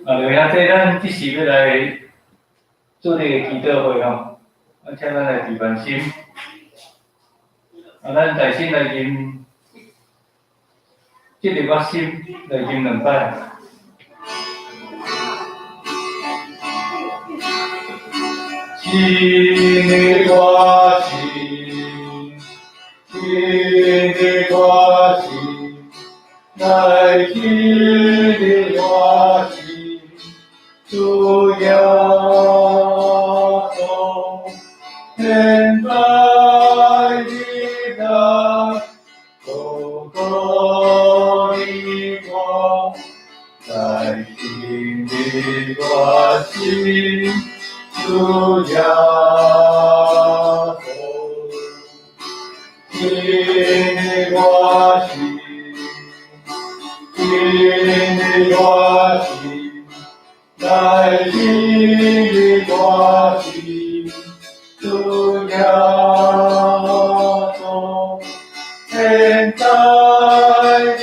啊，刘兄弟，咱這時欲來做這个祈禱會吼，啊，請咱來置辦心。啊，咱大心來吟，這个我心來吟兩擺。真的我心，真的我心，來真的我心，主耶穌，現在你來，高高你我，來真的我心。主耶穌，真的我心，真的我心，來真的我心，主耶穌，現在你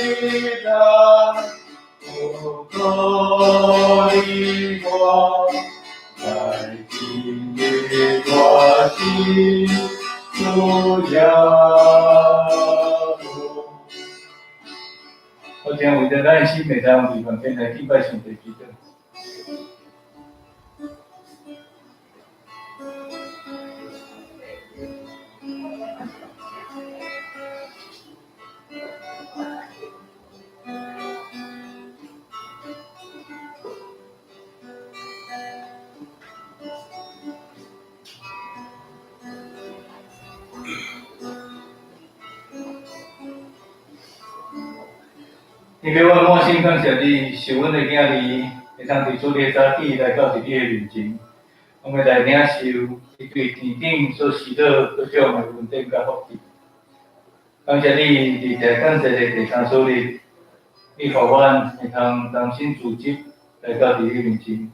來，高高你我。來真的我心，主耶穌。我請為著咱的心會當佇旁邊來敬拜上帝祈禱。天父，阮滿心感謝你，授阮的囝兒會通佇主日早起來到佇你的面前，阮欲來領受你對天頂所施予各種的恩典佮福氣。感謝你佇聖誕節的第三主日，你予阮會通重新組織來到佇你面前，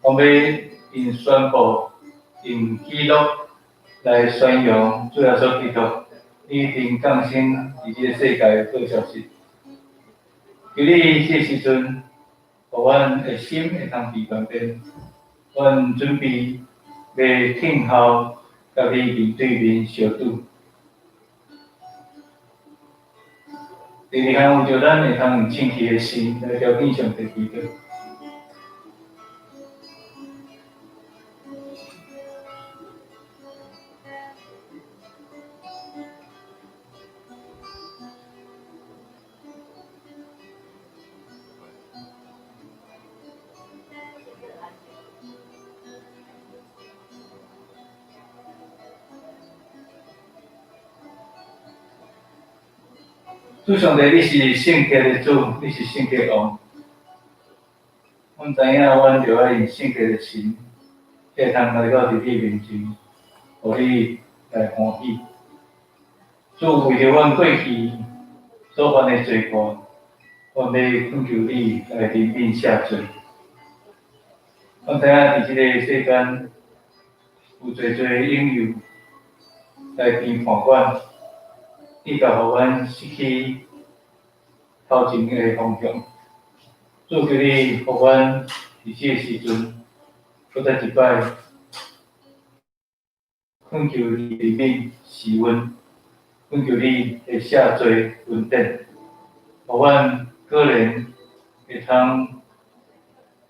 阮欲用宣布、用記錄來宣揚主耶穌基督已經降生佇這个世界的好消息。求你這時陣，予阮的心會通佇旁邊，阮準備欲聽候，共你面對面相拄。第二項，為著咱會通用清氣的心來朝見上帝祈禱。主上帝，你是聖潔的主，你是聖潔王。阮知影，阮著愛用聖潔的心，才會通來到佇你面前，予你來歡喜。主，為著阮過去所犯的罪過，阮欲懇求你來憐憫赦罪。阮知影佇這个世間有濟濟引誘來評判阮，以及予阮失去頭前的方向。主，求你予阮佇這个時陣，閣再一擺懇求你憐憫施恩，懇求你的赦罪恩典，予阮個人會通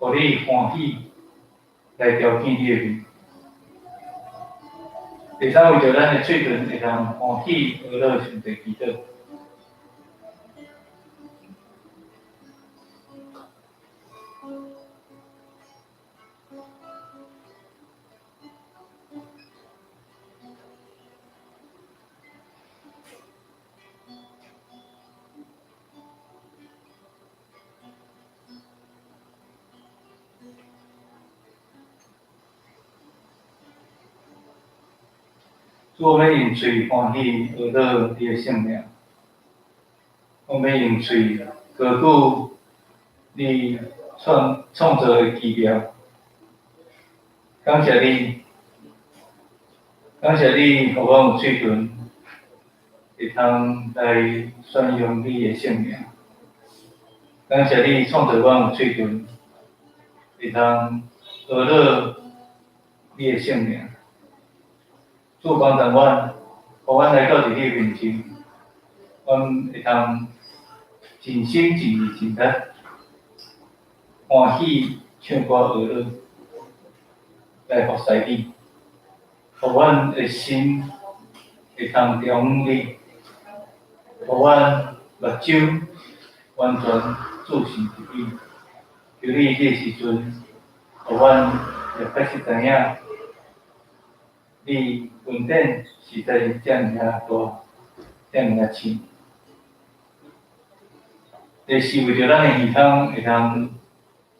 予你歡喜來朝見你的面。第三，為著咱的喙唇會通歡喜阿樂上帝祈禱。主，我欲用喙歡喜阿樂你的聖名，我欲用喙高舉你創造的奇妙。感謝你，感謝你，予阮有喙唇，會通來宣揚你的聖名。感謝你創造阮有喙唇，會通學到你的聖名。主幫助阮，予阮來到佇你面前，阮會通盡心盡意盡力，歡喜唱歌學樂，來服侍你，予阮的心會通忠於你，予阮目睭完全注視佇你。求你這個時陣，予阮會確實知影，你恩典實在是遮爾仔大，遮爾仔深。這是為著咱的耳通會通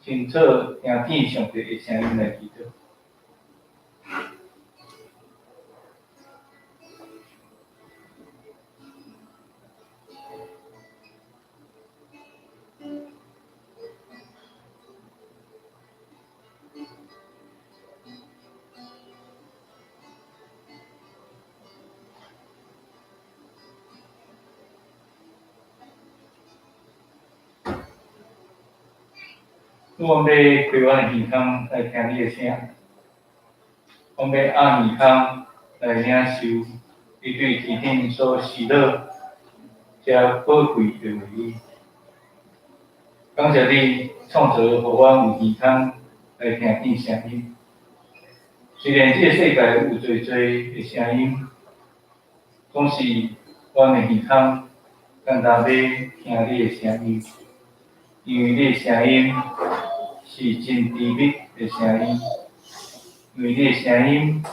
清楚聽見上帝的聲音來祈禱。主，阮欲開阮的耳孔來聽你的聲，阮欲掩耳孔來領受你對天頂所施予遮寶貴的話語。感謝你創造予阮有耳孔來聽見聲音。雖然這个世界有濟濟的聲音，總是阮的耳孔單單欲聽你的聲音，因為你的聲音是真甜蜜的聲音，因為你的聲音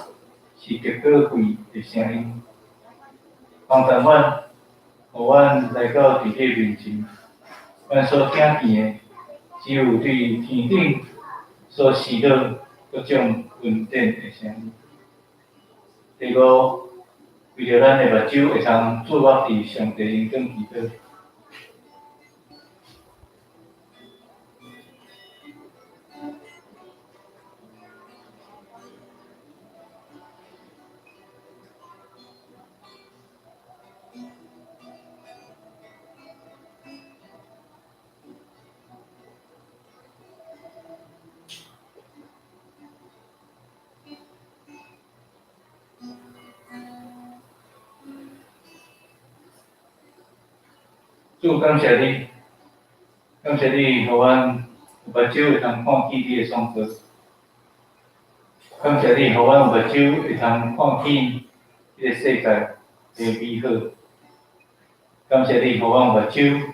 是極寶貴的聲音。幫助阮，予阮來到佇你面前，阮所聽見的只有對天頂所施予各種恩典的聲音。第五，為著咱的目睭會通注目佇上帝榮光祈禱。主，感謝你，感謝你，予阮有目睭會通看見你的創造。感謝你，予阮有目睭會通看見這个世界的美好。感謝你，予阮有目睭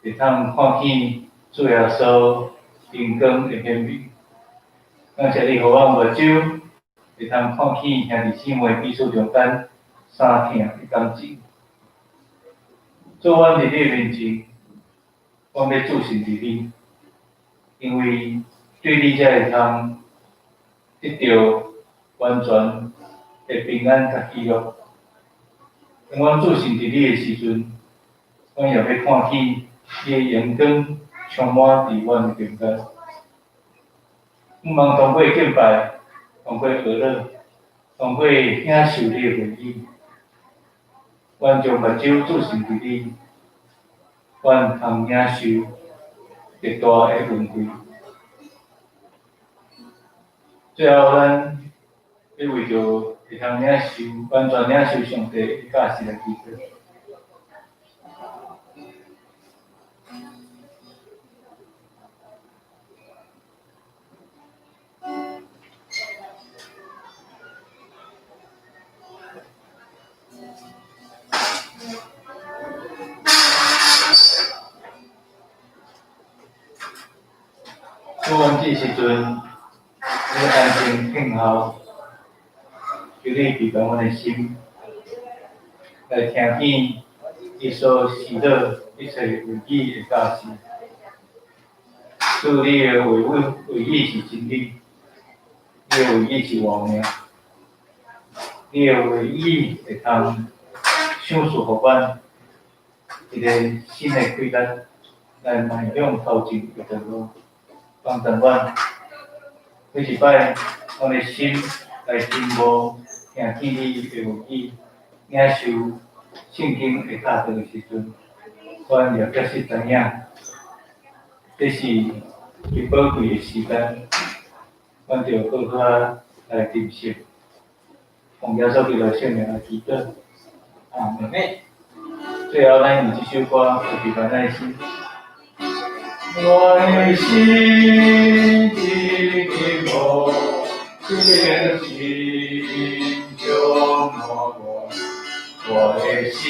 會通看見主耶穌榮光的顯明。感謝你，予阮有目睭會通看見兄弟姊妹彼此中間相疼的感情。主，阮佇你面前，阮欲注視佇你，因為對你才會通得著完全的平安佮喜樂。當阮注視佇你的時陣，阮也欲看見你的榮光充滿佇阮的中間。向望通過敬拜，通過學樂，通過享受你的話語，阮將目睭注視佇你，阮通領受極大的恩惠。最後，咱欲為著會通領受完全領受上帝的教示來祈禱。主，阮這時陣欲安靜聽候，求你預備阮的心，來聽見你所施予一切話語的教示。主，你的話語是真理，你的話語是活命，你的話語會通賞賜予阮一个新的氣力，來邁向頭前的道路。幫助阮每一擺，阮的心來傾慕聽見你的話語，領受聖經的教導的時陣，阮也確實知影，這是最寶貴的時間，阮著閣較來珍惜。奉耶穌基督聖名來祈禱，阿們。最後，咱用這首歌特別咱的心。我的心真渴慕，聖心充滿我，我的心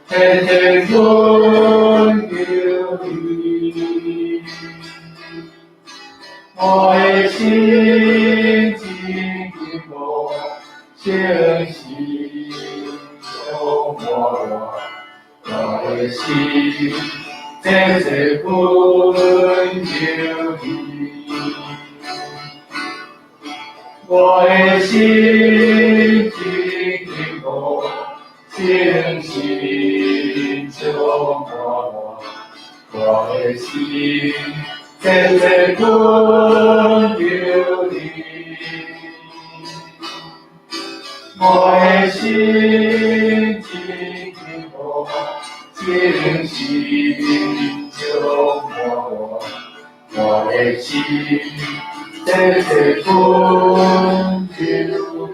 切切懇求你，我的心真渴慕，聖心充滿我，我的心切切懇求你，我的心真渴慕，聖心充滿我，我的心切切懇求你，我的心真渴慕，聖心充滿我，我的心切切懇求你。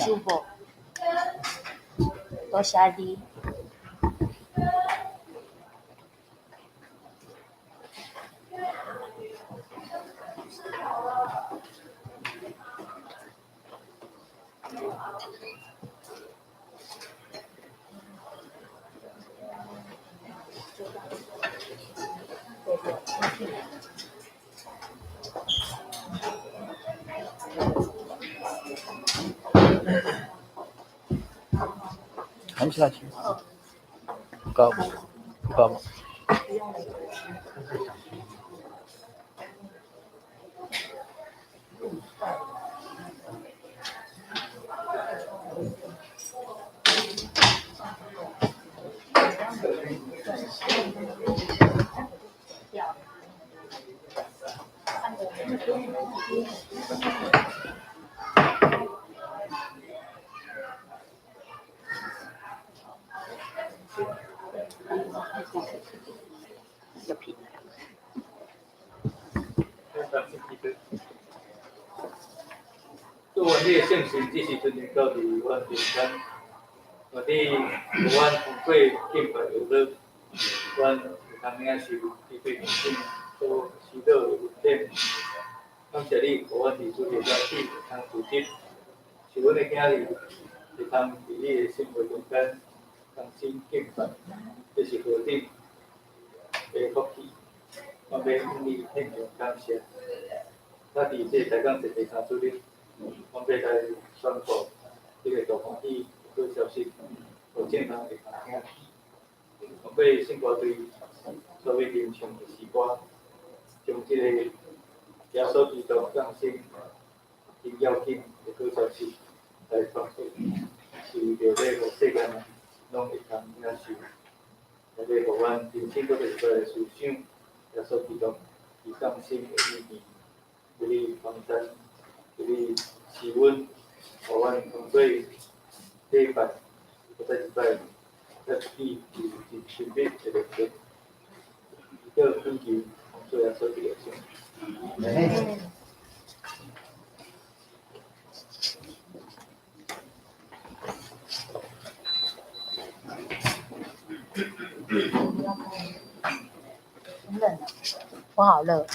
舒服，多謝你。按下去，不高不高吗？主啊，你的聖神這時陣會到佇阮中間，願你予阮通過敬拜娛樂，阮會通領受你對人生所施予的恩典。感謝你，予阮佇主日早起會通聚集，是阮的囝兒會通佇你的聖會中間同心敬拜，這是何等的福氣！我欲向你獻上感謝。咱佇這個台港節第三主日，阮欲來宣布這個大歡喜的好消息，予眾人會通聽。阮欲聖歌隊所欲吟唱的詩歌，將這個耶穌基督降生真要緊的好消息來傳播，是為著欲予世間人攏會通領受，來欲予阮人生閣一擺來思想耶穌基督伊降生的意義，予你幫贊，予你賜阮，予阮通過禮拜，閣再一擺，才彼此有真親密的連結。祈禱懇求，奉主耶穌基督聖名。冷啊，我好熱。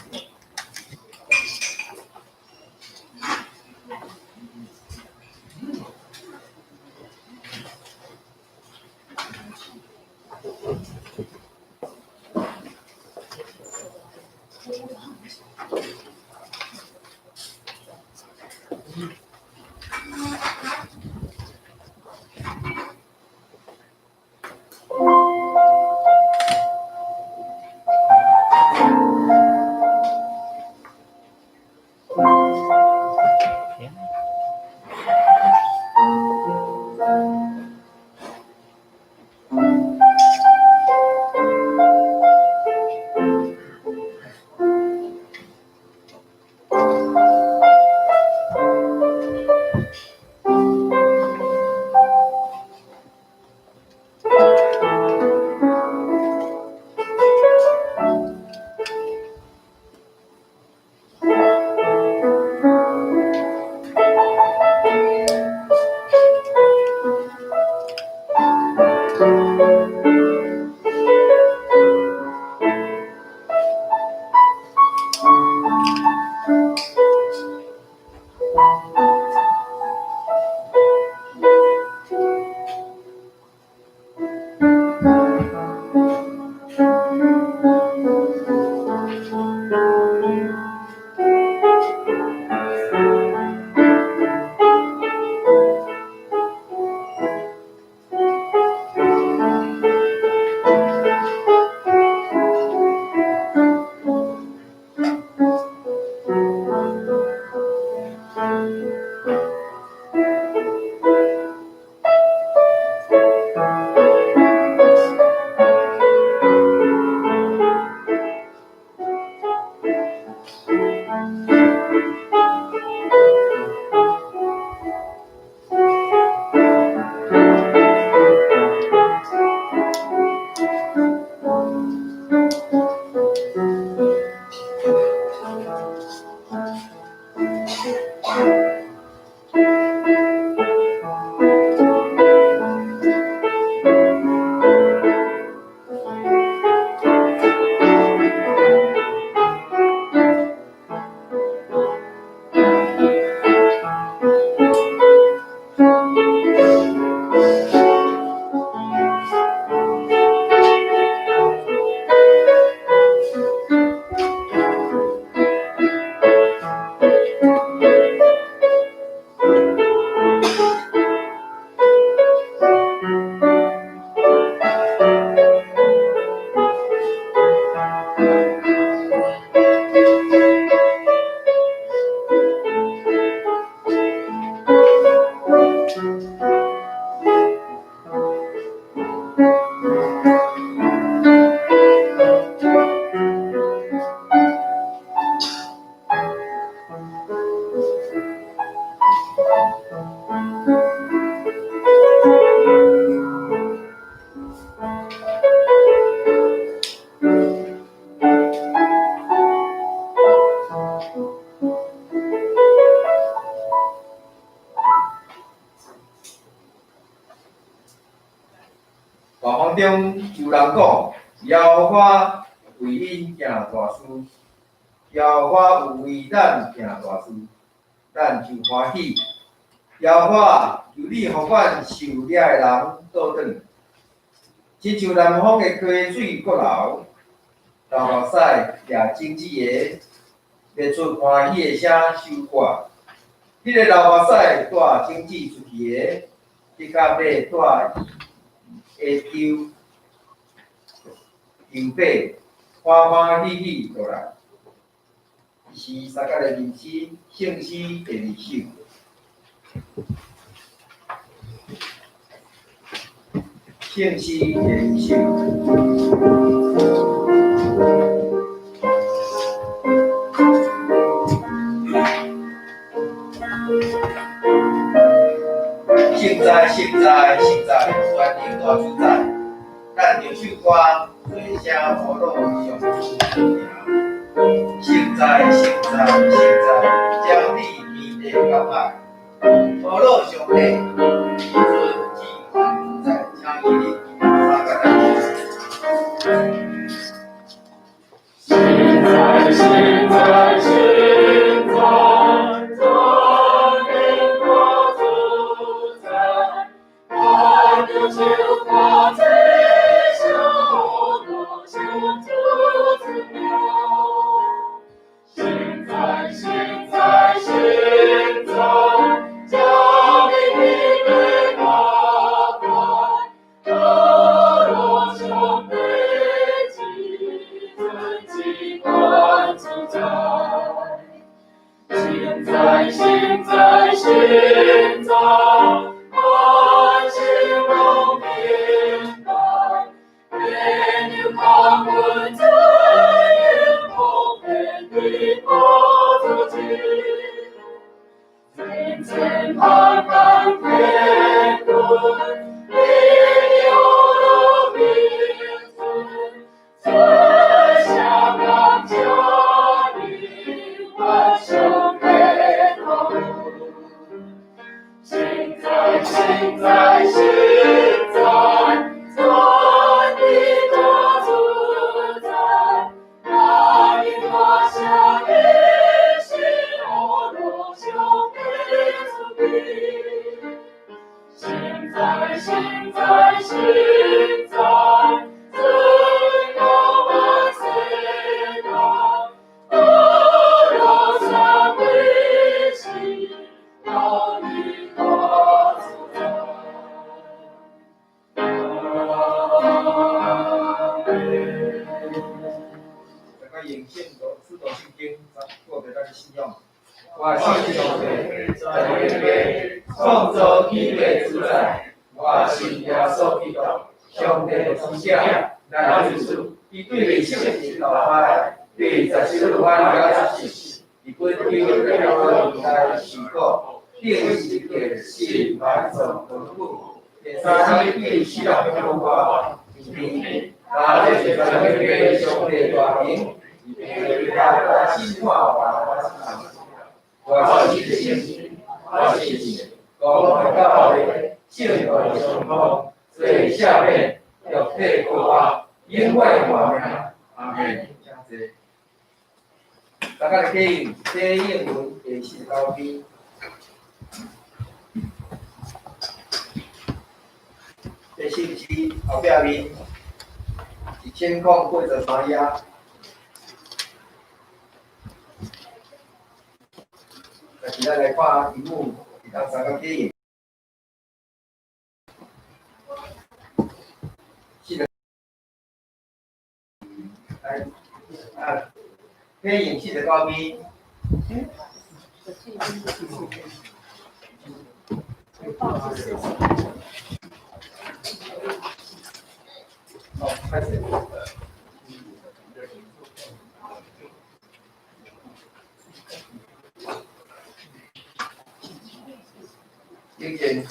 大風中有人講，耶和華為𪜶行大事，耶和華有為咱行大事，咱就歡喜。耶和華，求你予阮受掠的人倒轉來，親像南方的溪水閣流，流目屎掠種子的，欲出歡喜的聲收割。彼个流目屎帶種子出去的，的確欲帶伊的球球把歡歡喜喜倒來。伊是撒迦利民詩聖詩第二首。聖詩第二首。聖哉，聖哉，聖哉，全能大主宰，咱著唱歌，做聲呼嚕上主聖名。聖哉，聖哉，聖哉，掌理天地感海，呼嚕上帝，至尊至權主宰，請伊入三角來。在，万事拢明白，天有康稳怎样方便的宝座前，真真盼望天军，你有路明尊，这下感谢你，万上的头。现在，现在，现在，在你的主宰，那你我下的是我罗上的主宾。现在，现在，现在，尊荣万岁大，我罗上的是到你的主宰。阿门。大家用圣徒使徒信经，告白咱的信仰。我信上帝，全能的创造天地主宰。我信耶稣基督，上帝的子子，咱主。伊对圣神投胎，对十七万了十四，伫本丢的来受苦，钉十字架死埋葬坟墓，第三日对死人复活，升天，来这全能的上帝大能，伊来审判活人。我信圣神，我信公教会，圣徒相通，罪赦免，肉体复活，永远活命。阿门。请坐。大家来启用西应文第49篇。第四节后壁面1083页。但是咱来看题目，会当三个启用。四个，来，啊，启用49篇。好，开始。意见。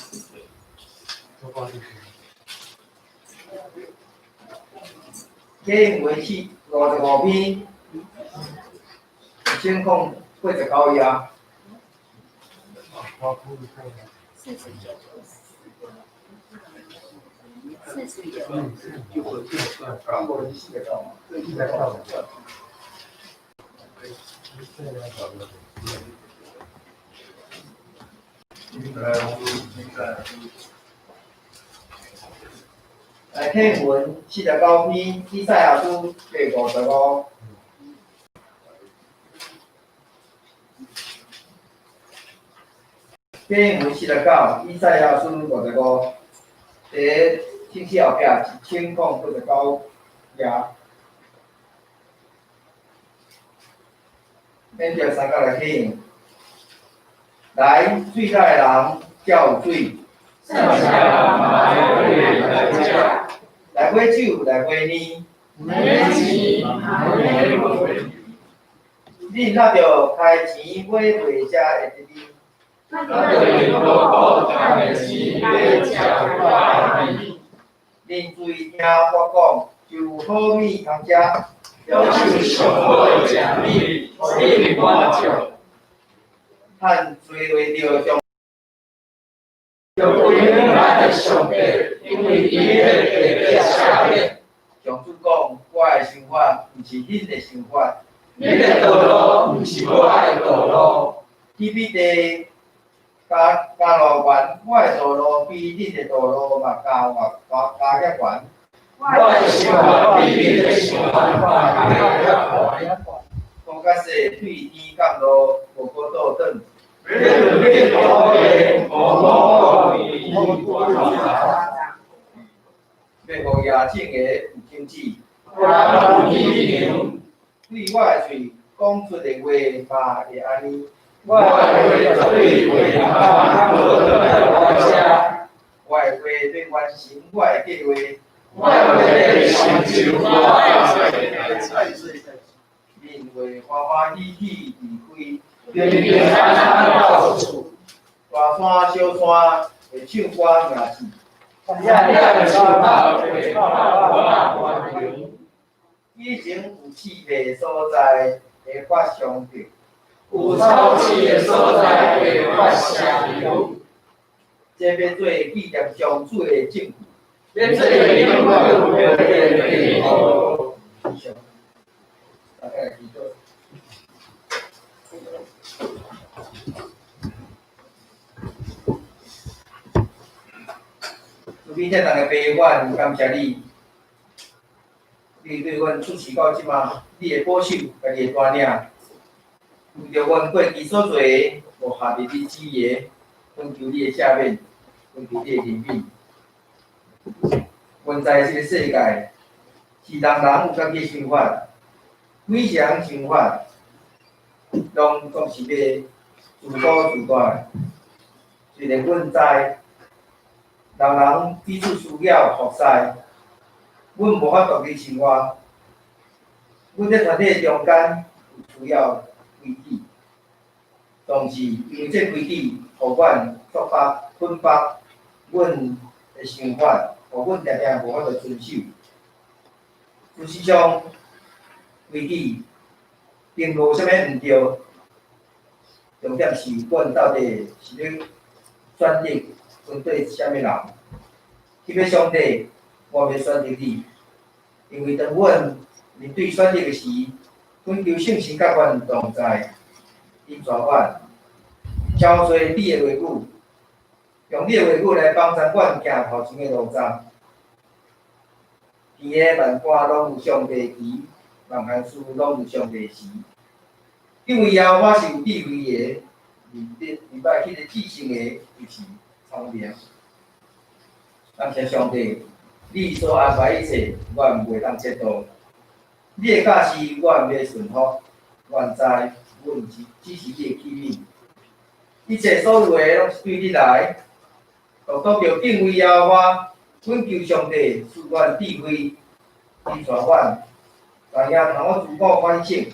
启用文55篇，1089页。 49，49。来，启用文49篇，以赛亚书第55。启用文49，以赛亚书55，伫圣经后壁1089页。免着三角来启用。来，水内的人才有水。来买酒，来买奶。恁若著开钱买袂食的日子。恁注意听我讲，就有好物通食。趁揣袂著上。上主讲，我的想法毋是恁的想法。去彼地加加路悬，我的道路比恁的道路嘛加偌加加遐悬。讲较细，对天降落，无法度转。欲予野种的有种子。对我的喙讲出的话嘛会按呢。我的話絕對袂通無轉來我遮。我的話欲完成我的計劃。我的話欲成就我的計劃。面會歡歡喜喜離開。平平安安到厝。大山小山會唱歌迎接。遐樹木會拍歌歡迎。以前有刺的所在會發傷痛。有草刺的所在會發聲流。這欲做紀念上主的證據。欲做永遠的記號。以上，大家來祈禱。慈悲天堂的父，阮感謝你，你對阮出世到這馬，你的保守，佮你的帶領，為著阮過去所做的，無合佇你旨意的，阮求你的赦免，阮求你的憐憫。阮知這个世界是人人有家己的想法，每一个人想法，攏總是欲自高自大的。雖然阮知，人人彼此需要服侍，阮無法獨自生活，阮佇團體中間有需要規矩，但是因為這規矩，予阮束縛捆綁阮的想法，予阮定定無法度遵守。事實上，規矩並無啥物毋對，重點是阮到底是欲選擇跟綴啥物人。特別上帝，我欲選擇你，因為當阮面對選擇的時，懇求聖神佮阮同在，引導阮，教導你的話語，用你的話語來幫助阮行頭前的路程。天的萬官攏有上帝旗，萬項事攏有上帝時。敬畏耶和華是有智慧的，明白彼個至聖的，就是聰明。感謝上帝，你所安排一切，阮袂當折墮。你的教示，阮欲順服。阮知，阮是只是你的器皿。一切所有的攏是對你來，獨獨著敬畏耶和華，懇求上帝賜阮智慧，引導阮，知影通好自我反省，予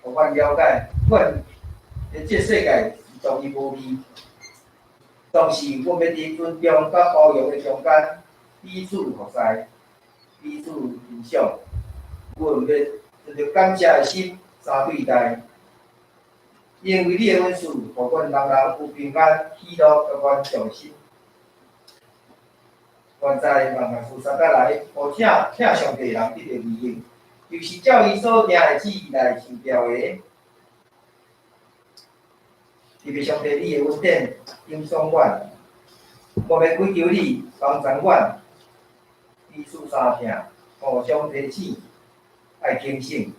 阮了解，阮佇這世界是獨一無二。同時，阮欲佇尊重佮包容的中間，彼此服侍，彼此欣賞。阮欲存著感謝的心相對待，因為你的恩賜，予阮人人有平安、喜樂佮滿足的心。願在萬萬事三甲來，予疼疼上帝的人得著利益，就是照伊所定的旨意來受召的。特別上帝，你的恩典影響阮，我欲祈求你幫助阮，彼此相疼，互相提醒，愛警醒。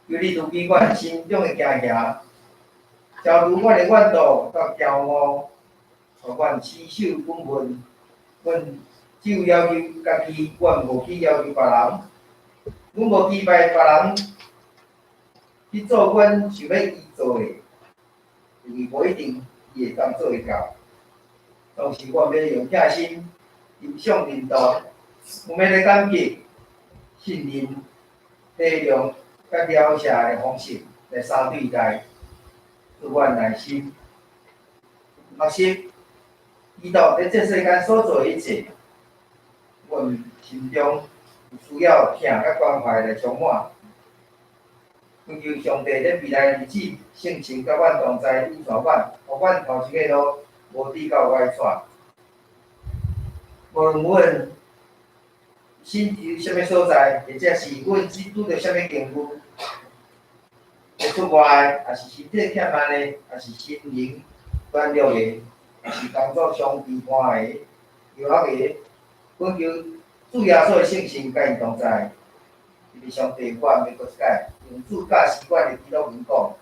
求你慈悲阮心中的驚惶，消除阮的怨妒佮驕傲，予阮持守本分。阮只有要求家己，阮無去要求別人。阮無期待別人去做阮想欲伊做的，因為無一定伊會當做會到。同時，阮欲用疼心欣賞認同，有欲來感激、信任、體諒佮了謝的方式來相對待，賜阮耐心學習基督佇這世間所做的一切，阮心中有需要疼佮關懷來充滿。懇求上帝佇未來日子，聖神佮阮同在，引導阮，予阮頭前的路無至到歪跩。無論阮身佇啥物所在，或者是阮拄著啥物境遇，會出外，抑是身體欠慢的，抑是心靈軟弱的，抑是工作上悲歡的、憂鬱的，懇求主耶穌的聖神佮𪜶同在。特別上帝，我欲閣一擺，用主教示阮的基督名講，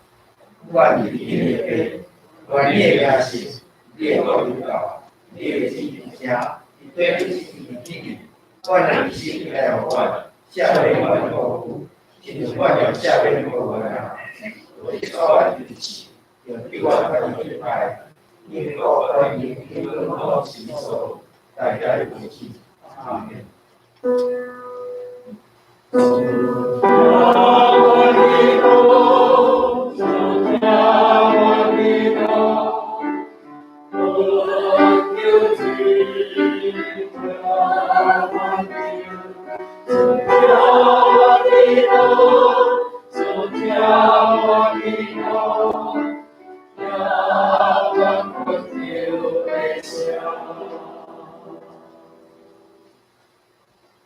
願你的父，願你的名聖，你的國臨到，你的旨意成，佇地佇天，阮的日來予阮，赦免阮的過犯，親像阮也赦免過犯的人。救我家己拜，因我家己基督徒圣所，大家为止。阿门。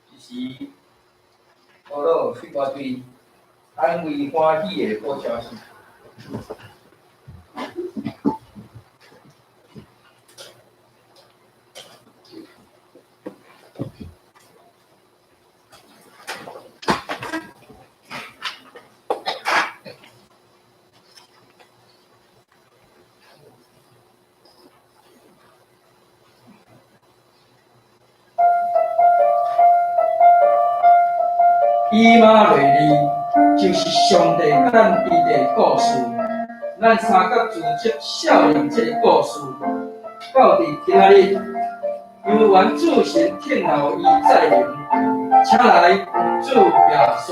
这是保罗诗歌队安慰欢喜的好消息。以马内利就是上帝佮咱之间的故事。咱三角组织少年这个故事，到伫今仔日，由原主神听候伊再临，请来主耶稣。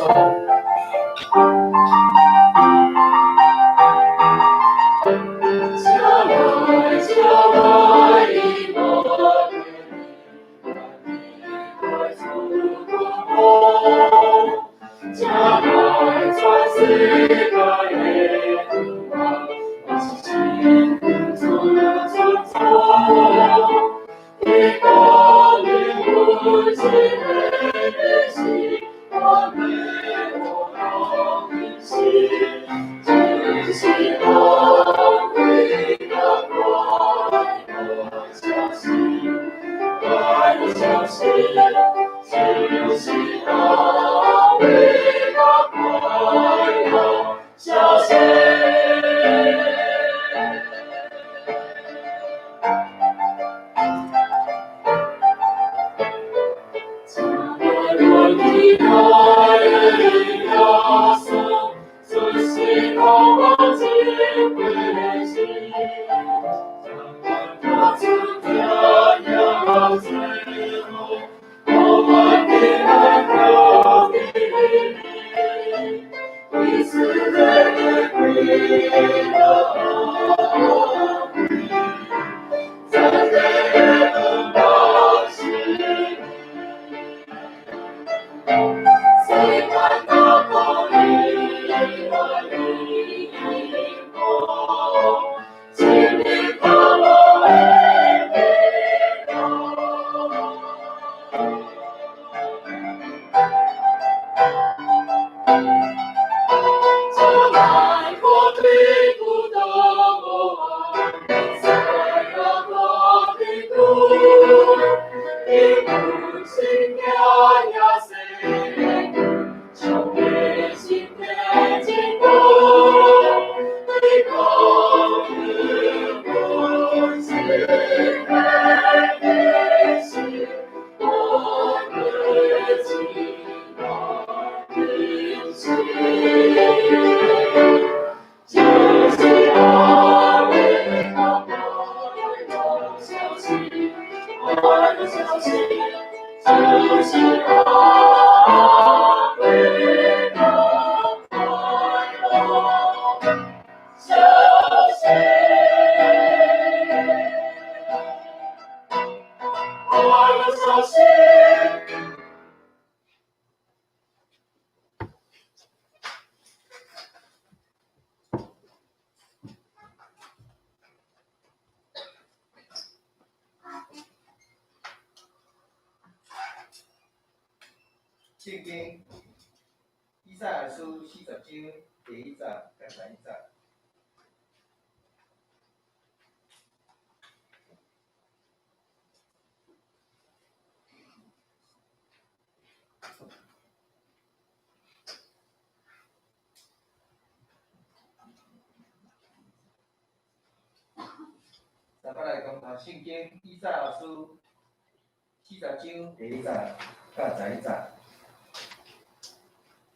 圣经以赛亚书40章第1节到11节。咱们来讲读圣经以赛亚书40章第1节到11节。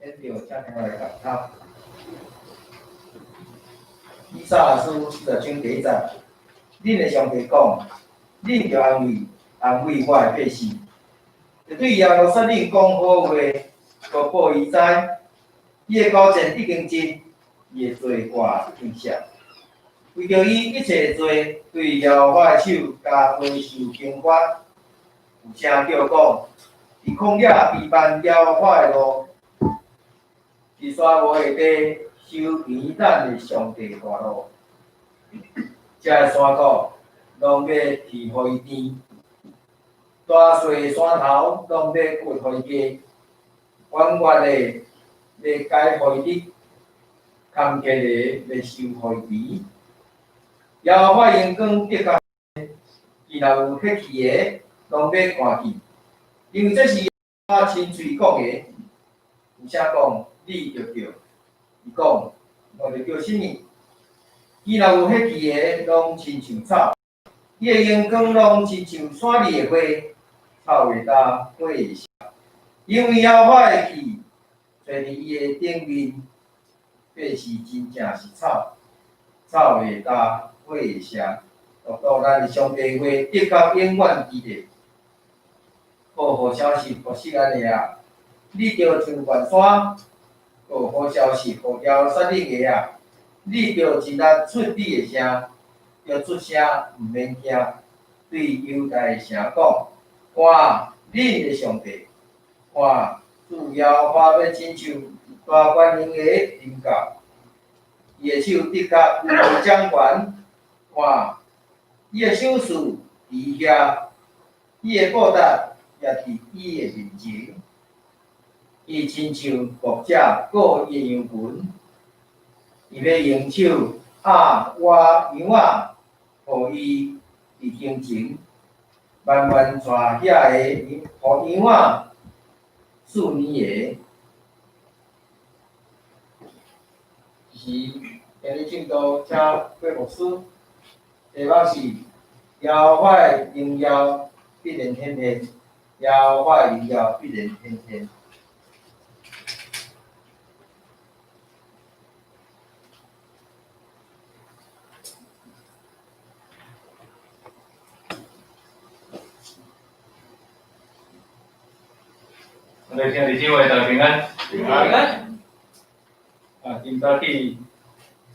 现在请听我来读。以賽亞書40章第1節，恁的上帝講，恁著安慰，安慰我的百姓，著對耶路撒冷講好話，閣報伊知，伊的勾薦已經盡，伊的罪過已經赦。為著伊一切罪，對耶和華的手加倍受刑罰。有聲叫講，佇曠野備辦耶和華的路，佇沙漠的地修平咱的上帝大路。遮的山谷攏欲填予伊甜，大細的山頭攏欲掘予伊低，彎彎的欲改予伊直，坎坷的欲修予伊平。耶和華榮光的確，伊若有血氣的，攏欲看見，因為這是我親喙講的。有聲講，你著叫，伊講，我著叫啥物？伊若有血氣的，攏親像草；伊的榮光攏親像山裡的花，草會焦，花會謝。因為耶和華的氣吹佇伊的頂面，百姓真正是草，草會焦，花會謝。獨獨咱的上帝話的確永遠佇咧。報好消息予錫安的啊，你著上懸山；報好消息予耶路撒冷的啊，你著盡力出你的聲，著出聲毋免驚。對猶大的城講：看，恁的上帝，看，主耶和華欲親像大權能的臨到，伊的手的確有掌權。看，伊的賞賜佇遐，伊的報答也佇伊的面前。伊親像牧者顧伊的羊群，伊欲用手壓倚羊仔，予伊佇胸前，慢慢帶遐个予羊仔飼奶的。是今日證道，請郭牧師，題目是耶和華的榮耀必然顯現，耶和華的榮耀必然顯現。我哋兄弟姊妹大家平安。平安。啊，今早起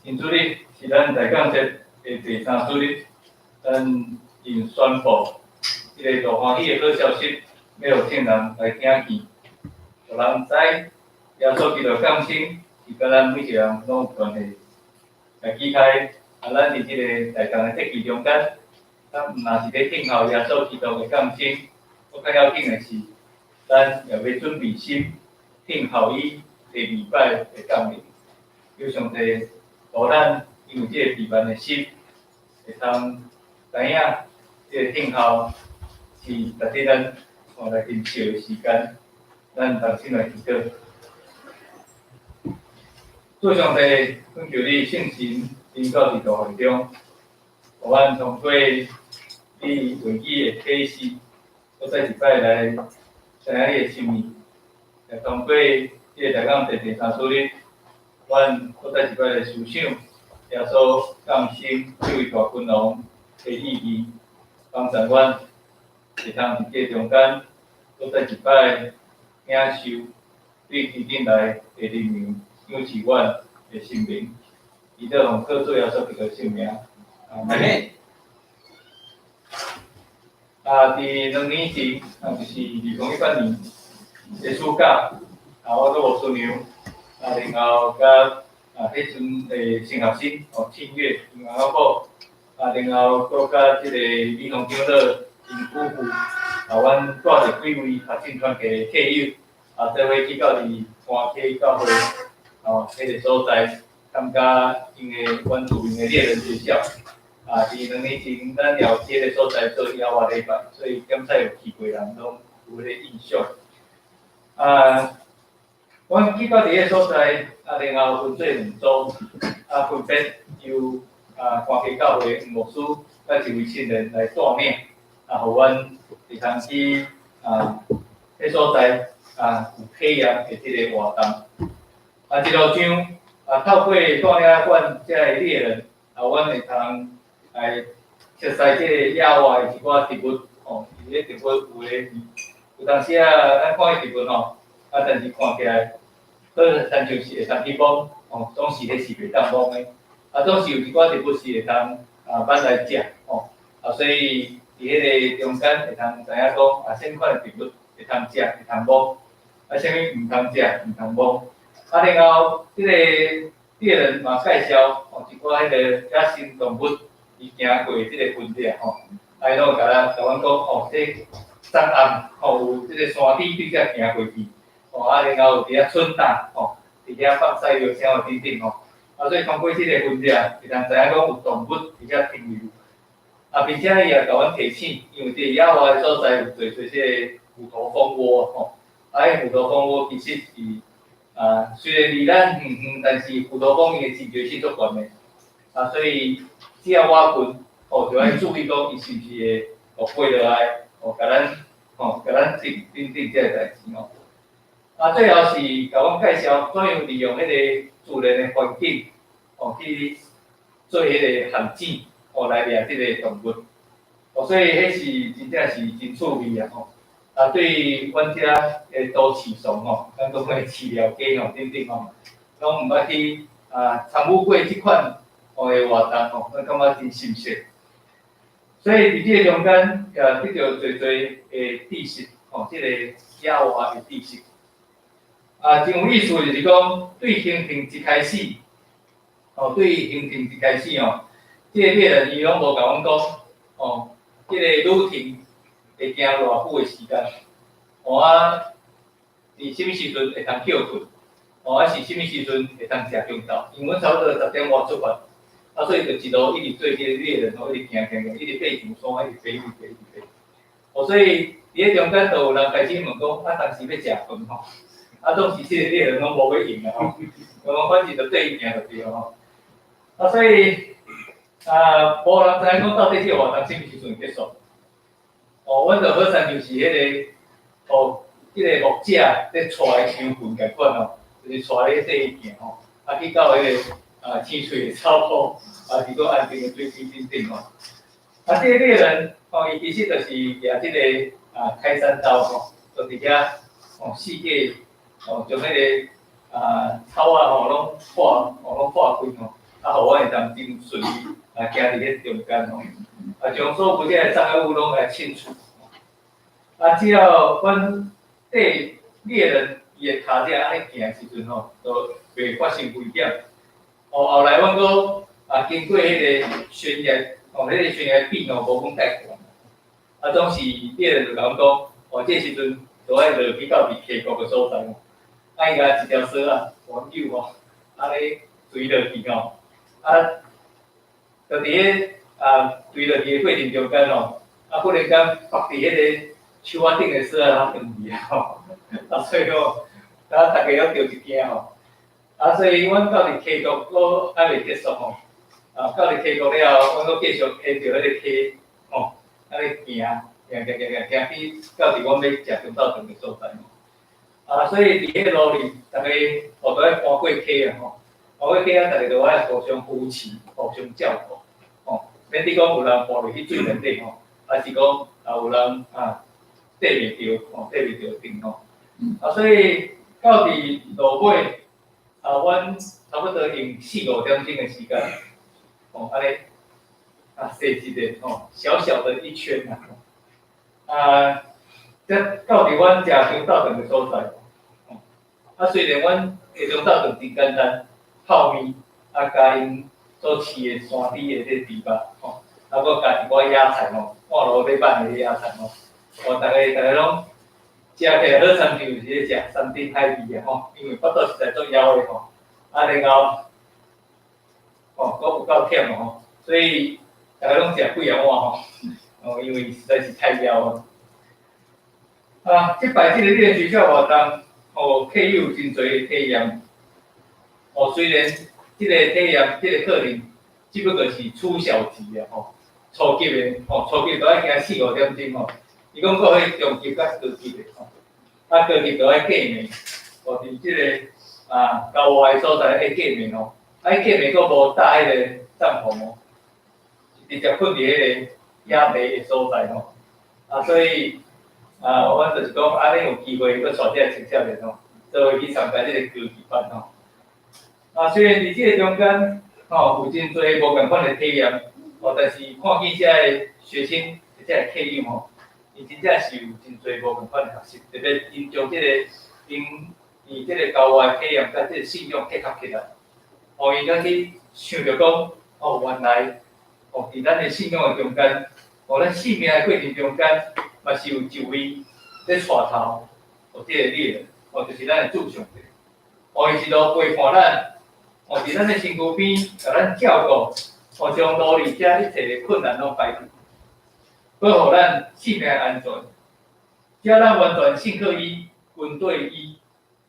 真主日是咱大感節的第三主日，咱用宣布這个大歡喜的好消息，欲予眾人來聽見，予人知耶穌基督降生是佮咱每一个人攏有關係。來記開，啊，咱佇這个大同的節期中間，咱毋若是咧等候耶穌基督的降生，閣較要緊的是，咱也欲準備心，等候伊第二擺的降臨。求上帝予咱因為這个期盼的心，會通知影這个等候是值得咱看來珍惜的時間。咱同心來祈禱。主上帝，懇求你聖神臨到佇大會中，予阮通過你話語的啟示，閣再一擺來知影你的心意，也通過這個大感節第三主日，阮閣再一擺來思想耶穌降生這位大君王的意義，幫助阮會通佇這中間，閣再一擺領受對天頂來的靈糧，養賜阮的生命。祈禱奉靠主耶穌基督聖名，阿們。啊，佇2年前，啊，就是2018年的暑假，啊，我佮牧師娘，啊，然後佮啊，彼陣的新學生哦，慶月因翁仔某，啊，然後閣佮這個李洪長老𪜶夫婦，啊，阮帶著幾位學生團體的客友，啊，做伙去到佇官溪教會，哦，彼个所在參加𪜶的原住民的獵人學校。啊，佇2年前，咱也有佇彼个所在做野外禮拜，所以檢查有去過人攏有彼个印象。啊，阮去到佇彼个所在，啊，然後分做兩組，啊，分別由啊官溪教會牧師佮一位青年來帶領，啊，予阮會通去啊，彼所在啊有體驗的這个活動。啊，一路上啊，透過帶領阮遮个獵人，啊，阮會通來熟悉這个野外的一寡植物，吼，伊咧植物有的，有當時啊，咱看彼植物吼，啊，但是看起來好親像是會當去摸，吼，總是彼是袂當摸的，啊，總是有一寡植物是會當啊，挽來食，吼，啊，所以佇彼個中間會通知影講，啊，啥物款的植物會通食，會通摸，啊，啥物毋通食，毋通摸。啊，然後這個獵人嘛介紹吼一寡彼個野生動物，伊行過這個痕跡吼，啊，伊攏會共咱共阮講吼，這昨暗吼有這個山豬對遮行過去，吼，啊，然後有佇遐春打吼，佇遐放屎尿啥物等等吼，啊，所以通過這個痕跡，會通知影講有動物佇遐停留。啊，並且伊也共阮提醒，因為佇野外的所在有濟濟這個虎頭蜂窩吼，啊，彼虎頭蜂窩其實是啊，雖然離咱遠遠，但是虎頭蜂伊的警覺性足懸的，啊，所以只要倚近，吼，就愛注意講伊是毋是會哦飛落來，哦，共咱，吼，共咱蟄等等這个代誌吼。啊，最後是共阮介紹怎樣利用彼个自然的環境，哦，去做彼个陷阱，哦，來掠這个動物。哦，所以彼是真正是真趣味啊吼。啊，對阮遮的都市倯吼，咱講的飼料雞吼等等吼，攏毋捌去啊參與過這款吼的活動吼，咱感覺真新鮮。所以佇這個中間也得著濟濟的知識，吼，這個野外的知識。啊，真有意思就是講，對行程一開始，吼，對行程一開始吼，這個獵人伊攏無共阮講，吼，這個旅程會行偌久的時間，吼啊，佇啥物時陣會通歇睏，吼啊是啥物時陣會通食中晝，因為阮差不多10點外出發，啊所以就一路一直做這個獵人吼，一直行行行，一直爬上山，一直爬，一直爬，一直爬。哦，所以佇咧中間就有人開始問講，啊當時欲食飯吼，啊總是這個獵人攏無欲應啊吼，講反正就綴伊行就對吼。啊所以啊，無人知影講到底這個活動啥物時陣結束。哦，阮就好親像是彼個，哦，這個牧者咧帶的羊群仝款吼，就是帶咧綴伊行吼，啊去到彼個啊青翠的草坡，啊是閣安靜的水溪等等吼。啊，這個獵人吼，伊其實就是舉這個啊開山刀吼，就佇遐吼四界吼將彼個啊草仔吼攏破吼攏破開吼，啊，予阮會當真順利啊行佇彼中間吼。啊，將所有這个障礙物攏來清除。啊，只要阮綴獵人伊的跤跡按呢行的時陣吼，就袂發生危險。哦，後來阮閣啊經過彼個懸崖，哦，彼個懸崖邊哦無講介懸。啊，總是獵人就共阮講，哦，這時陣就愛落去到佇溪谷的所在吼。啊，伊共一條索仔挽扭吼，按呢墜落去吼，啊，就佇彼啊墜落去的過程中間吼，啊，忽然間縛佇彼個樹仔頂的索仔攏斷去啊吼，啊，所以吼，啊，逐家攏著一驚吼，啊，所以阮到佇溪谷閣還未結束吼，啊，到佇溪谷了後，阮閣繼續沿著彼個溪吼，按呢行，行行行行行去到佇阮欲食中晝頓的所在吼，啊，所以佇彼個路裡，逐家哦都愛搬過溪啊吼，搬過溪啊，逐家都愛互相扶持，互相照顧，吼，免得講有人跋落去水內底吼，還是講啊有人啊綴袂著吼，綴袂著陣吼，啊，所以到佇路尾啊，阮差不多用四五點鐘的時間，吼，按呢啊，踅一个吼，小小的一圈啊，啊，才到佇阮食中晝頓的所在，吼，啊，雖然阮的中晝頓真簡單，泡麵啊，加𪜶所飼的山豬的這個豬肉，吼，啊，閣加一寡野菜吼，半路欲挽的野菜吼，哦，逐家逐家攏食起來好親像是咧食山珍海味啊吼，因為腹肚實在足枵的吼，啊，然後吼，閣有夠忝吼，所以逐家攏食幾仔碗吼，哦，因為實在是太枵啊。啊，這擺這個獵人學校活動，哦，客有真濟的體驗。哦，雖然這個體驗，這個課程只不過是初小級啊吼，初級的吼，初級都愛行四五點鐘吼。伊講閣彼中級佮高級的吼，啊高級就愛過暝，哦，佇這個郊外所在彼隔面哦，啊，彼隔面閣無搭彼个帳篷哦，直接睏佇彼個野地的所在吼。啊，所以啊，阮就是講，按呢有機會閣帶這个青少年吼，做伙去參加這个高級班吼。啊，雖然佇這个中間吼，有真濟無仝款的體驗，哦，但是看見這个學生，這个客友吼，𪜶真正是有真濟無仝款的學習，特別𪜶將這個𪜶佇這个郊外體驗佮這个信仰結合起來，哦，𪜶才去想著講，哦，原來，哦，佇咱的信仰的中間，哦，咱生命的過程中間，嘛是有一位咧帶頭，哦，這个禮，哦，就是咱的主上帝，哦，伊一路陪伴咱，哦，佇咱的身軀邊，共咱照顧，哦，將路裡遮一切的困難攏排除，閣予咱性命安全。只要咱完全信靠伊，跟綴伊，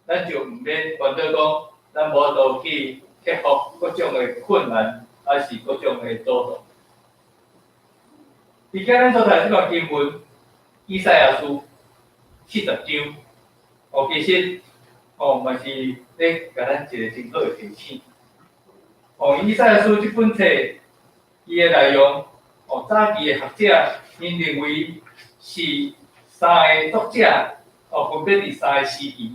咱就毋免煩惱講，咱無法度去克服各種的困難，抑是各種的阻擋。佇遮咱所讀的這段經文，以賽亞書40章，哦，其實哦嘛是咧共咱一个真好的提醒。哦，以賽亞書這本冊，伊的內容，哦，早期的學者𪜶認為是三个作者，哦，分別佇三个時期，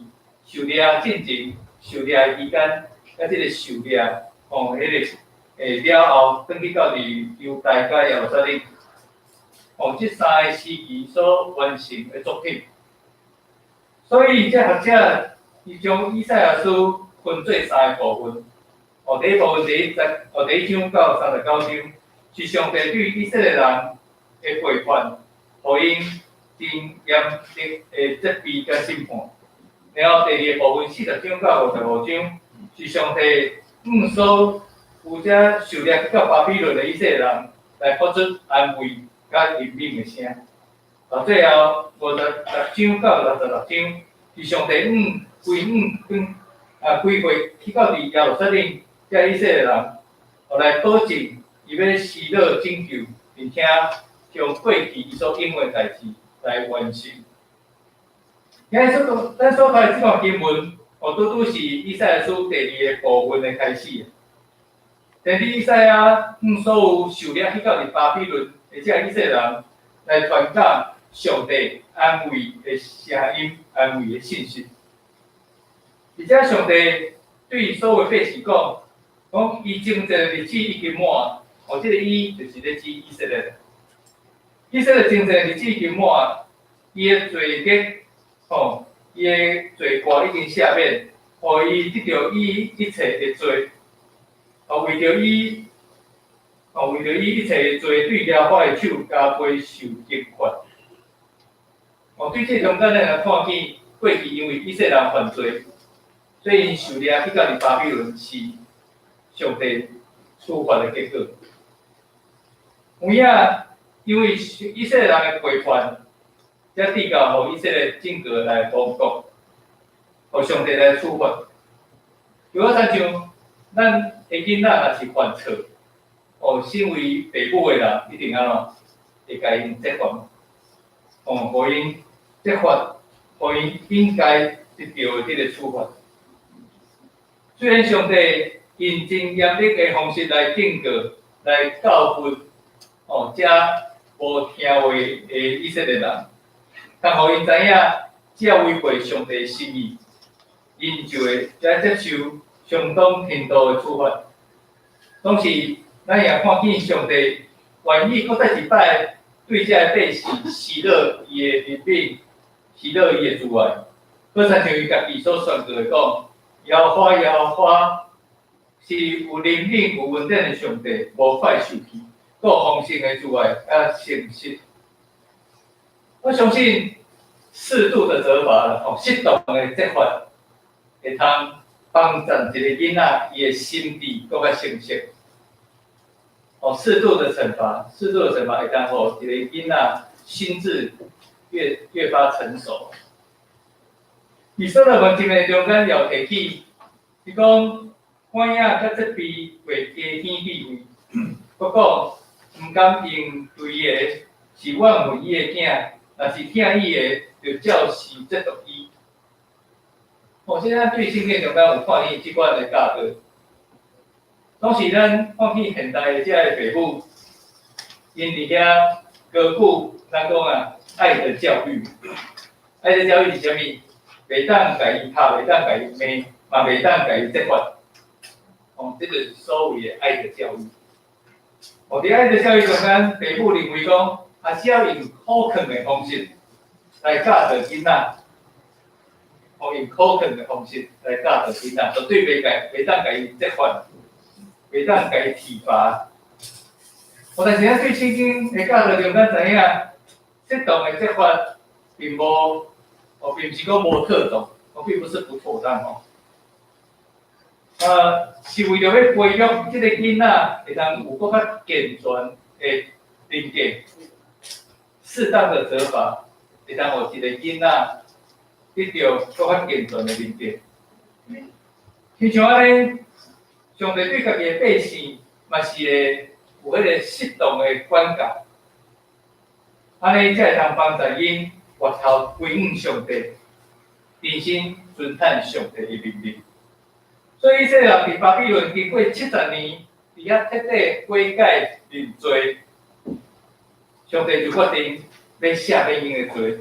受掠進前、受掠期間，佮這个受掠，哦，彼个了後，轉去到佇猶大佮耶路撒冷，哦，這三个時期所完成的作品。所以，這學者伊將以賽亞書分做三个部分。哦，第一部分第一節，哦，第一章到39章，是上帝對以色列人的背叛，予𪜶真嚴厲的責備佮審判。然後第二個部分40章到55章，是上帝向所有遮受掠去到巴比倫的以色列人來發出安慰佮憐憫的聲。到最後56章到66章，是上帝向歸向跟啊歸回去到佇耶路撒冷遮以色列人，來保證伊欲施樂拯救，並且將過去伊所應允的代誌來完成。今日所讀，咱所讀的這段經文，哦，拄拄是以賽亞書第二个部分的開始。先知以賽亞向所有受掠去到佇巴比倫的這以色列人來傳講上帝安慰的聲音、安慰的信息。而且上帝對所有百姓講，講伊征戰的日子已經滿，哦，這个伊就是咧指以色列。以色列征戰的日子已經滿，伊的罪孽，吼，伊的罪過已經赦免，予伊得著伊一切的罪，哦，為著伊，哦，為著伊一切的罪，對耶和華的手加倍受刑罰。哦，對這中間，咱來看見過去因為以色列人犯罪，所以𪜶受掠去到佇巴比倫是上帝處罰的結果。有影，因為以色列人的背叛，才致到予以色列整個來亡國，予上帝來處罰。就好親像咱的囡仔若是犯錯，哦，身為父母的人一定按怎？會共𪜶責罰，哦，予𪜶責罰，予𪜶應該得著的這个處罰。雖然上帝用真嚴厲的方式來警告、來教訓，哦，遮無聽話的以色列人，但予𪜶知影，只要違背上帝心意，𪜶就會才接受相當程度的處罰。總是，咱也看見上帝願意閣再一擺對這个百姓施予伊的憐憫，施予伊的慈愛，閣親像伊家己所宣告的講：耶和華耶和華是有憐憫、有恩典的上帝，無快受氣，閣有豐盛的慈愛佮誠實。我相信適度的責罰啦，吼，適當的責罰，會通幫助一个囡仔伊的心智閣較成熟。哦，適度的懲罰，適度的懲罰會通予一個囡仔心智越發成熟。佇所羅門箴言中間有提起，伊講管養佮責備過加添智慧，閣講毋甘用槌的是怨恨伊的囝，若是疼伊的，就照時責毒伊。哦，現在對聖經中間有看見這款的教導，總是咱看見現代的這个父母，𪜶佇遐高舉咱講啊，愛的教育，愛的教育是啥物？袂當共伊拍，袂當共伊罵，嘛袂當共伊責罰。哦，這就是所謂的愛的教育。哦，佇愛的教育中間，父母認為講，啊，只要用苦勸的方式來教導囡仔，哦，用苦勸的方式來教導囡仔，絕對袂當共伊責罰，袂當共伊體罰。哦，但是咱對聖經的教導中間知影，適當的責罰並無，哦，並毋是講無妥當，哦，並不是不妥當吼。是為著欲培育這个囡仔會當有閣較健全的人格，適當的責罰會當予一個囡仔得著閣較健全的人格。親像按呢，上帝對家己的百姓嘛是會有彼個適當的管教，按呢才會通幫助𪜶回頭歸向上帝，重新遵行上帝的命令。所以以色列人佇巴比倫經過70年，佇遐徹底悔改認罪，上帝就決定欲赦免𪜶的罪。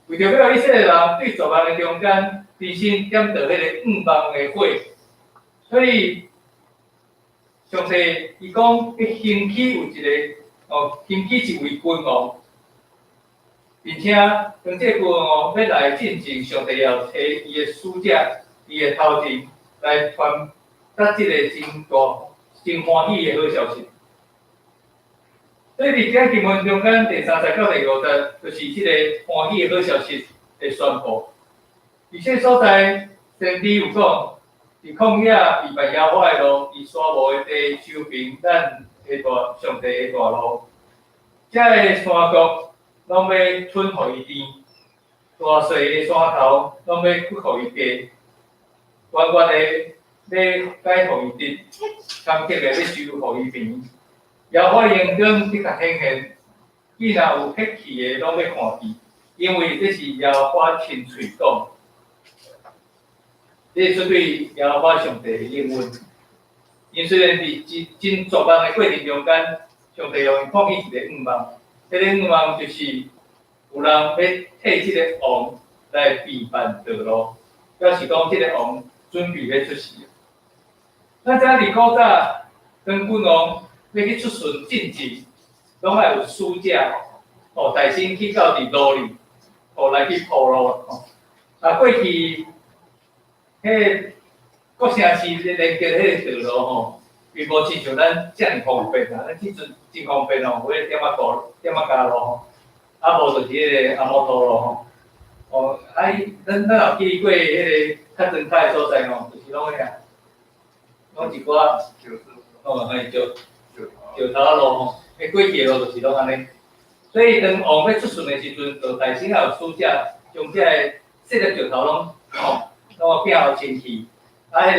為著欲予以色列人對絕望的中間，重新點著彼个向望的火，所以上帝伊講欲興起有一个哦，興起一位君王，並且當這個君王欲來進前，上帝要差伊的使者。伊的頭前來傳達這个真大、真歡喜的好消息。所以佇這經文中間第三節到第五節，就是這個歡喜的好消息的宣布。佇這所在，先知有講，佇曠野預備耶和華的路，佇沙漠的地修平咱的大上帝的大路。這个山谷攏欲吞予伊甜，大細的山頭攏欲掘予伊低。懸懸的欲改予伊直，坎坷的欲修予伊平。耶和華榮光的確顯現，見若有血氣的攏欲看見，因為這是耶和華親喙講，這是出對耶和華上帝的應允。𪜶雖然佇真真絕望的過程中間，上帝予𪜶看見一个向望，彼个向望就是有人欲替這个王來預辦道路，表示講這个王準備欲出世。咱知影佇古早，當君王欲去出巡進前，攏愛有使者哦，帶先去到佇路裡，哦來去鋪路吼。啊，過去彼個各城市連結彼個道路吼，並無親像咱遮爾方便啊！咱這陣真方便哦，有彼個店仔路、店仔加路吼，啊無就是彼個阿摩托路吼。哦，啊，咱有去過彼個較莊腳的所在吼，就是攏彼個，攏一寡哦，嘿，石頭仔路吼，彼過去的路就是攏按呢。所以當王欲出巡的時陣，就大先有使者將這個細粒石頭攏吼，攏摒予清氣。啊，彼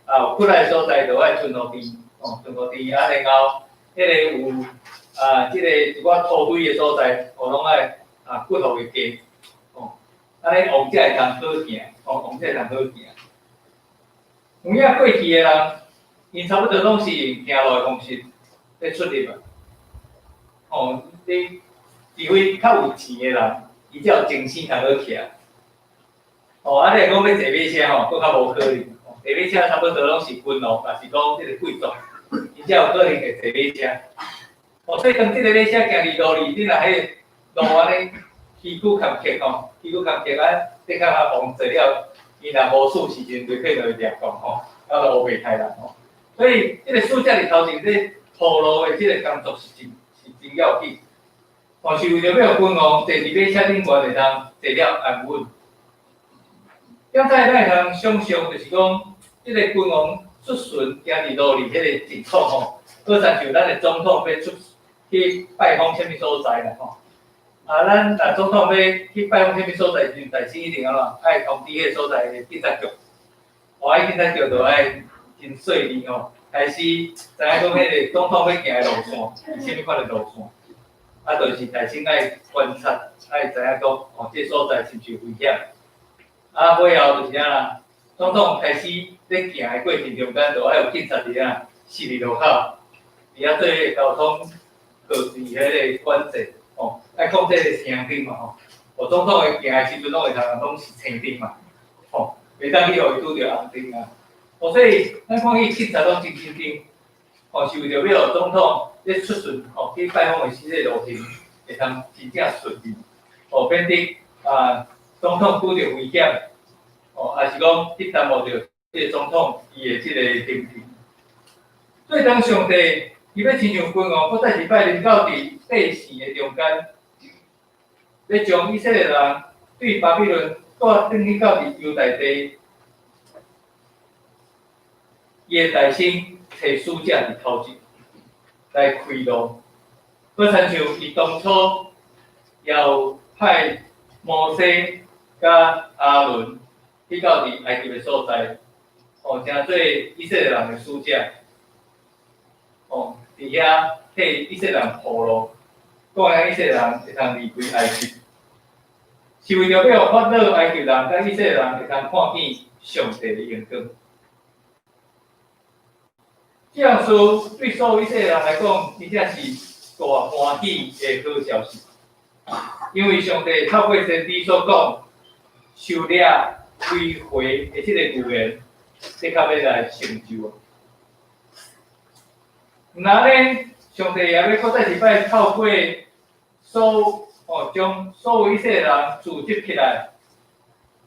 個啊有骨力的所在，就愛吞予甜，吼，吞予甜。啊，然後彼個有啊，這個一寡土堆的所在，哦，攏愛啊掘予伊低，吼，按呢王才會通好行，吼，王才會通好行。有影過去的人，𪜶差不多攏是用行路的方式咧出入啊。吼，你除非較有錢的人，伊才有精神通好徛。哦，啊，你若講欲坐馬車吼，閣較無可能。坐馬車差不多攏是君王，抑是講這個貴族，𪜶才有可能會坐馬車。哦，所以當這個馬車行佇路裡，你若彼個路按呢崎嶇坎坷吼，崎嶇坎坷啊，的確較王坐了，伊若無事時陣就可能會掠講吼，啊，就烏白刣人吼。所以這個使者佇頭前咧鋪路的這個工作是真要緊。哦，是為著欲予君王坐佇馬車頂懸會通坐了安穩。現在咱會通想像，就是講，這個君王出巡行佇路裡彼個情況吼，好親像咱的總統欲出去拜訪啥物所在啦吼。啊，咱若總統欲去拜訪啥物所在時陣，大先一定按怎愛通知彼個所在的警察局。哦，啊，警察局就愛真細膩吼，開始知影講彼個總統欲行的路線是啥物款的路線。啊，就是大先愛觀察，愛知影講，哦，這個所在是毋是有危險？啊，尾後就是啥啦？總統開始咧行的過程中間，就愛有警察佇遐十字路口，佇遐做交通號誌彼个管制，吼，愛控制個聲燈嘛吼。哦，總統會行的時陣，攏會通攏是青燈嘛，吼，袂當去予伊拄著紅燈啊。哦，所以咱看見警察攏真緊張，吼，是為著欲予總統咧出巡，吼，去拜訪的時個路程會通真正順利，吼，免得啊總統拄著危險，吼，抑是講去耽誤著這個總統伊的這個行程。所以當上帝伊欲親像君王，閣再一擺臨到佇百姓的中間，欲將以色列人對巴比倫帶轉去到佇猶大地，伊會代先揣使者佇頭前來開路，閣親像伊當初也有派摩西佮亞倫去到佇埃及的所在，哦，成做以色列人的使者，哦，佇遐替以色列人鋪路，帶領以色列人會通離開埃及，是為著欲予法老埃及人佮以色列人會通看見上帝的榮光。這項事對所有以色列人來講，真正是大歡喜的好消息，因為上帝透過先知所講，收掠歸回的這個預言，的確欲來成就啊。毋但呢，上帝也欲閣再一擺透過所哦，將所有以色列人組織起來，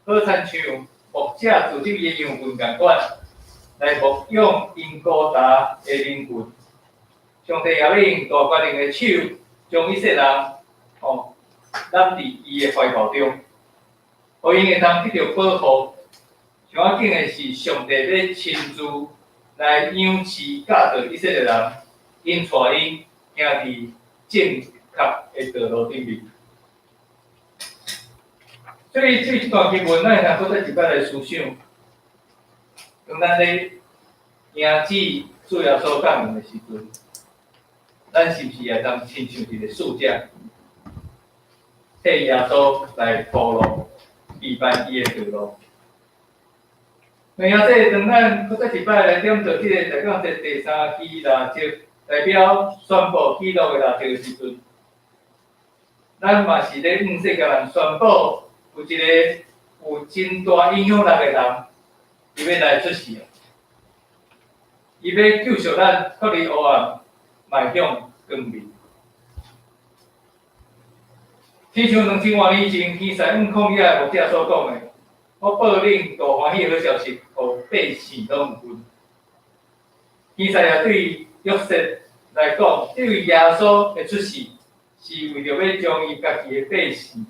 好親像牧者組織伊的羊群仝款，來牧養𪜶孤單的靈魂。上帝也欲用大權能的手，將以色列人哦攬佇伊的懷抱中，予𪜶會通得著保護。上要緊的是，上帝欲親自來養飼教導以色列人，𪜶帶𪜶行佇正確的道路頂面。所以，對這段經文，咱會通閣再一擺來思想。當咱咧迎接主耶穌降臨的時陣，咱是毋是也當親像一個使者，替耶穌來鋪路、預備伊的道路？那麼，這當咱閣再一擺來點著這個十講節第三支蠟燭，代表宣布喜樂的蠟燭的時陣，咱嘛是咧向世界人宣布，有一個有真大影響力的人，伊欲來出世啊！伊欲救贖咱脫離黑暗，邁向光明。親像2000外年前，希賽向曠野的牧者所講的，我報恁大歡喜的好消息，予百姓攏有份。希賽亞對約瑟來講，這位耶穌的出世，是為著欲將伊家己的百姓，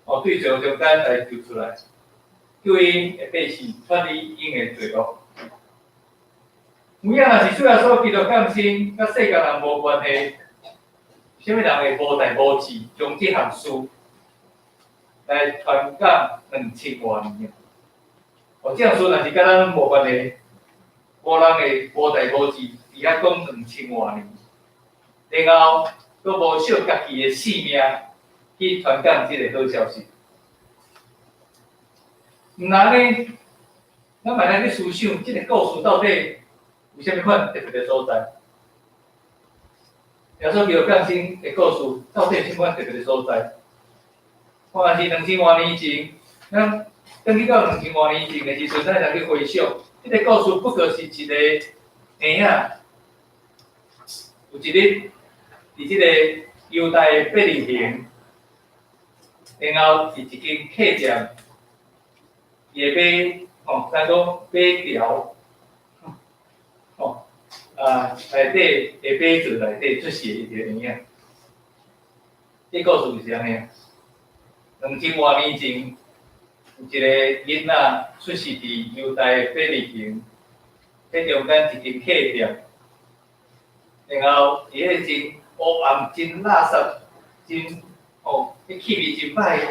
哦，對罪惡中間來救出來，救𪜶的百姓脫離𪜶的罪惡。有影若是主耶穌基督降生，佮世間人無關係，啥物人會無代無誌將這項事來傳講2000外年啊？哦，這項事若是佮咱無關係，無人會無代無誌佇遐講兩千外年，然後閣無惜家己的性命去傳講這個好消息。毋但呢，咱嘛來去思想，這個故事到底有啥物款特別的所在？耶穌基督降生的故事到底有啥物款特別的所在？我若是兩千外年前，咱轉去到兩千外年前的時陣，咱來去回想，這個故事不過是一個嬰仔，有一日佇這個猶大的伯利恆，然後佇一間客店，伊的馬吼，咱講馬槽，吼啊內底的馬槽內底出世一個嬰仔，這故事是按呢。兩千外年前，有一個囡仔出世佇猶大的伯利恆，彼中間一間客店，然後佇彼個真烏暗、真垃圾、真哦，彼氣味真歹的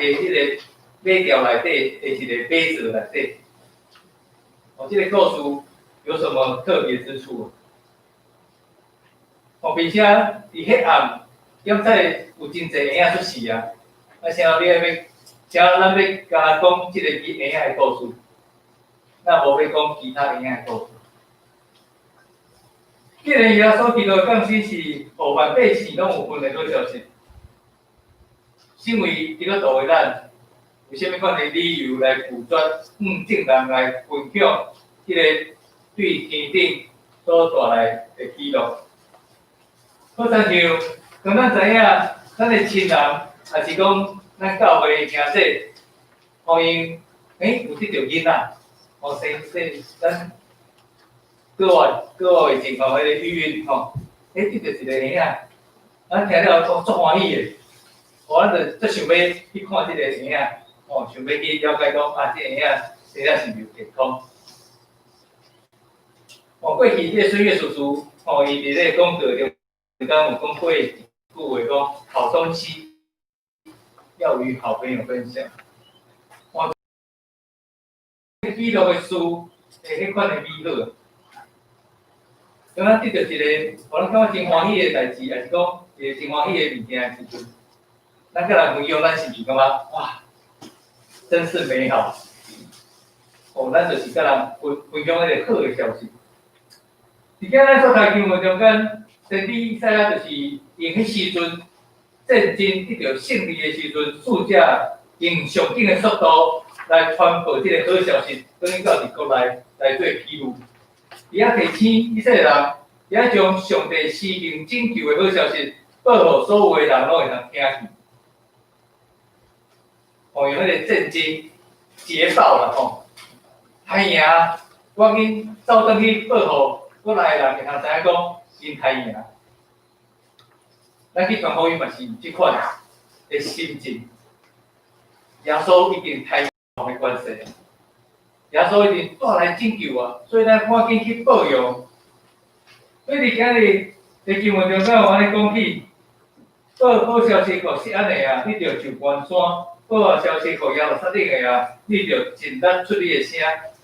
彼個馬槽內底的一個馬槽內底，哦，這個故事有什麼特別之處？哦，並且佇彼暗，檢測有真濟嬰仔出世啊，啊，啥你愛欲只咱欲加講這个支嬰仔的故事，咱無欲講其他嬰仔的故事。既然耶穌基督的降生是予萬百姓攏有份的好消息，身為基督徒的咱，有啥物款的理由來拒絕向眾人來分享這個對天頂所帶來的喜樂？好親像當咱知影咱的親人，抑是講咱教會的兄弟，予𪜶有得著囡仔，予生生咱閣外情況，彼個語音吼，得著一个嬰仔，咱聽了講足歡喜的，咱就足想欲去看這个嬰仔，吼，想欲去了解講啊，這個嬰仔生了是毋是有健康？過去這個孫岳叔叔，吼，伊佇咧講道中間有講過一句話，講好東西要與好朋友分享。喜樂的事，會彼款的美好。當咱得著一個，予咱感覺真歡喜的代誌，抑是講一个真歡喜的物件的時陣，咱佮人分享，咱是毋是感覺哇，真是美好？咱就是佮人分享彼个好的消息。佇今咱所讀經文中間，先知以賽亞就是用彼時陣戰爭得著勝利的時陣，使者用上緊的速度來傳播這个好消息，轉去到佇國內來做披露。伊遐提醒以色列人，伊愛將上帝施行拯救的好消息報予所有的人攏會通聽見。用彼个戰爭捷報啦吼，歹贏，趕緊走轉去報予國內的人會通知影講，𪜶刣贏。咱去傳福音嘛是這款的心境。耶穌已經刣亡的關係，耶穌已經帶來拯救啊，所以咱趕緊去報揚。所以佇今日佇經文中間有按呢講起，報好消息予錫安的啊，你著上懸山；報好消息予耶路撒冷的啊，你著盡力出你的聲，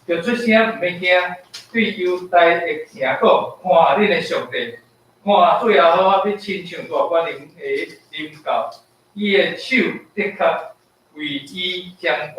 著出聲毋免驚。對猶大的城講，看恁的上帝，看主耶和華欲親像大權能的臨到，伊的手的確為伊掌權。